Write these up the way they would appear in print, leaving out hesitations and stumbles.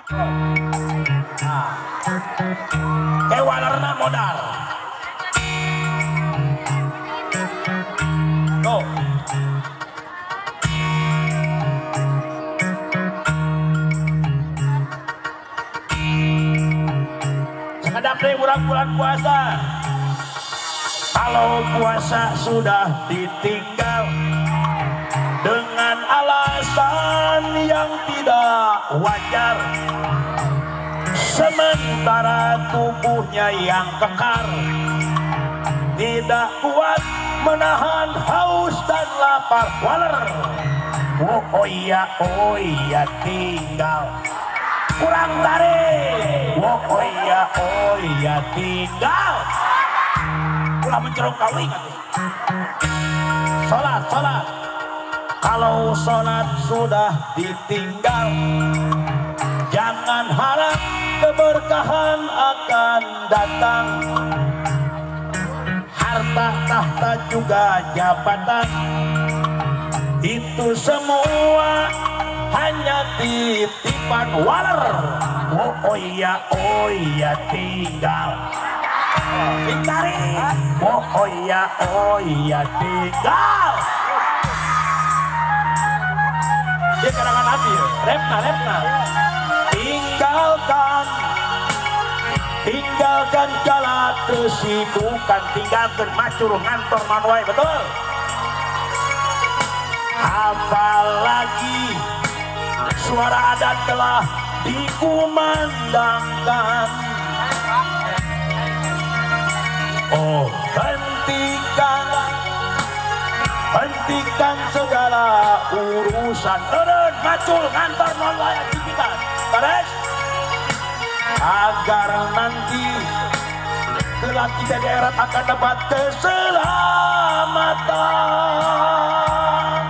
Nah. Kewalerna modal. Tuh. Sakedap deui urang bulan puasa. Kalau puasa sudah ditinggal dengan alasan yang tidak wajar, sementara tubuhnya yang kekar tidak kuat menahan haus dan lapar. Waler. Oh, oh iya tinggal. Kurang tarik. Oh, oh iya tinggal. Ulah mencerong kawin. Salat, salat. Kalau salat sudah ditinggal, jangan harap keberkahan akan datang. Harta, tahta juga jabatan, itu semua hanya titipan. Waler. Oh, oh iya tinggal. Ditarik. Oh, oh iya tinggal. Dia karangan hati ya. Repna, repna. Tinggalkan, tinggalkan segala kesibukan, tinggalkan macur ngantor manuai, betul. Apalagi suara adat telah dikumandangkan. Oh, hentikan, hentikan segala urusan. Turun, macul, ngantor, manuai, aktivitas. Terus, agar nanti kelak kita di akhirat akan dapat keselamatan.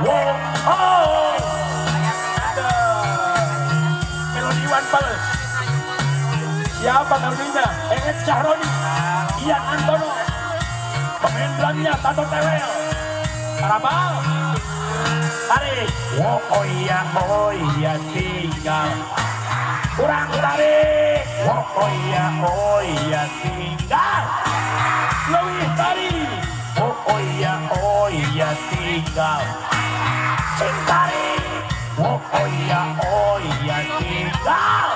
Wow, oh, ada melodi Iwan Fals. Siapa melodinya? Eet Syahroni, Ian Antono, pemain drumnya Tato Tewel. Karabal, tarik. Oh, oh iya tinggal. Kurang tarik. Oh, oh iya tinggal. Lebih tarik. Oh, oh iya tinggal. Sing tarik. Oh, oh iya tinggal.